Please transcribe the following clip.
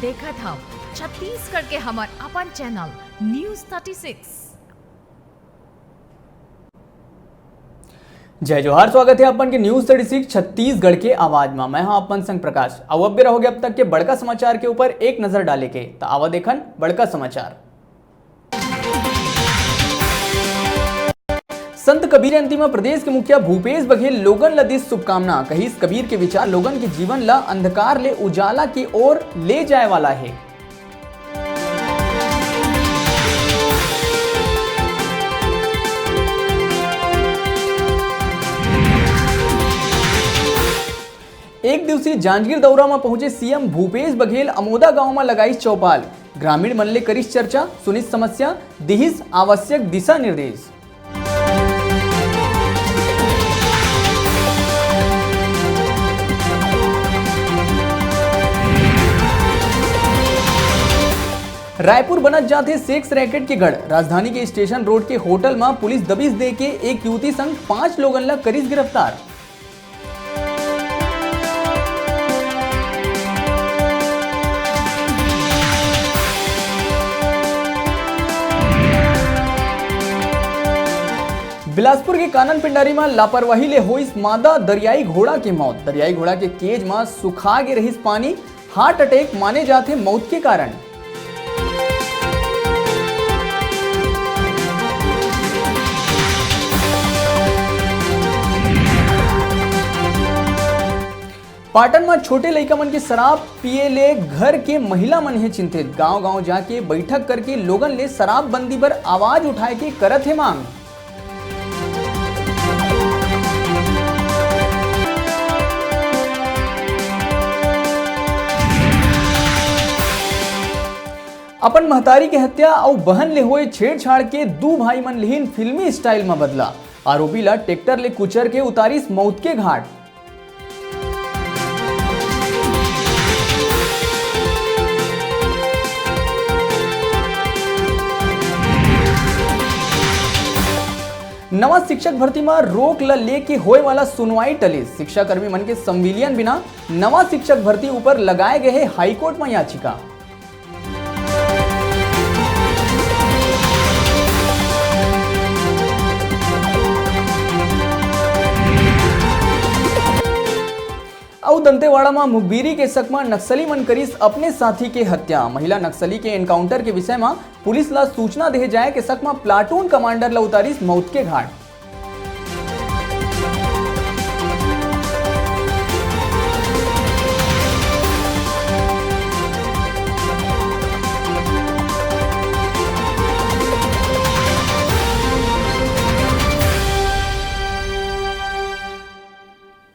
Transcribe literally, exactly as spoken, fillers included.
देखत हव छत्तीसगढ़ के हमर अपन चैनल न्यूज़ थर्टी सिक्स। जय जोहार, स्वागत हे अपन के न्यूज़ थर्टी सिक्स छत्तीसगढ़ के आवाज मा। मैं हां अपन संग प्रकाश। अउ अब बेरा होगे अब तक के बड़का समाचार के ऊपर एक नजर डाले के, त आवा देखन बड़का समाचार। संत कबीर जयंती म प्रदेश के मुखिया भूपेश बघेल लोगन ल दिस शुभकामना। कहिस, कबीर के विचार लोगन के जीवन ल अंधकार ले उजाला के ओर ले जाए वाला हे। एक दिवसीय जांजगीर दौरा म पहुंचे सीएम भूपेश बघेल अमोदा गांव म लगाइस चौपाल। ग्रामीण मन ले करिस चर्चा, सुनिस समस्या, दिहिस आवश्यक दिशा निर्देश। रायपुर बनत जाथे सेक्स रैकेट के गढ़। राजधानी के स्टेशन रोड के होटल म पुलिस दबिश दे के एक युवती संग पांच लोगन ल करिस गिरफ्तार। बिलासपुर के कानन पिंडारी म लापरवाही ले होइस मादा दरियाई घोड़ा के मौत। दरियाई घोड़ा के केज म सुखा गे रहिस पानी, हार्ट अटैक माने जाथे मौत के कारण। पाटन म छोटे लइका मन के शराब पिए ले घर के महिला मन हे चिंतित। गांव-गांव जाके बैठक करके लोगन ले शराबबंदी बर आवाज उठाए के करत हे मांग। अपन महतारी के हत्या अउ बहन ले होए छेड़छाड़ के दू भाई मन लिहिन फिल्मी स्टाइल म बदला। आरोपी ला ट्रैक्टर ले कुचर के उतारिस मौत के घाट। नवा शिक्षक भर्ती म रोक ल लेके होए वाला सुनवाई टलिस। शिक्षाकर्मी मन के संविलियन बिना नवा शिक्षक भर्ती ऊपर लगाए गए हे हाईकोर्ट म याचिका। अउ दंतेवाड़ा म मुखबिरी के शक म नक्सली मन करिस अपने साथी के हत्या। महिला नक्सली के एनकाउंटर के विषय म पुलिस ला सूचना देहे जाए के शक म प्लाटून कमांडर ला उतारिस मौत के घाट।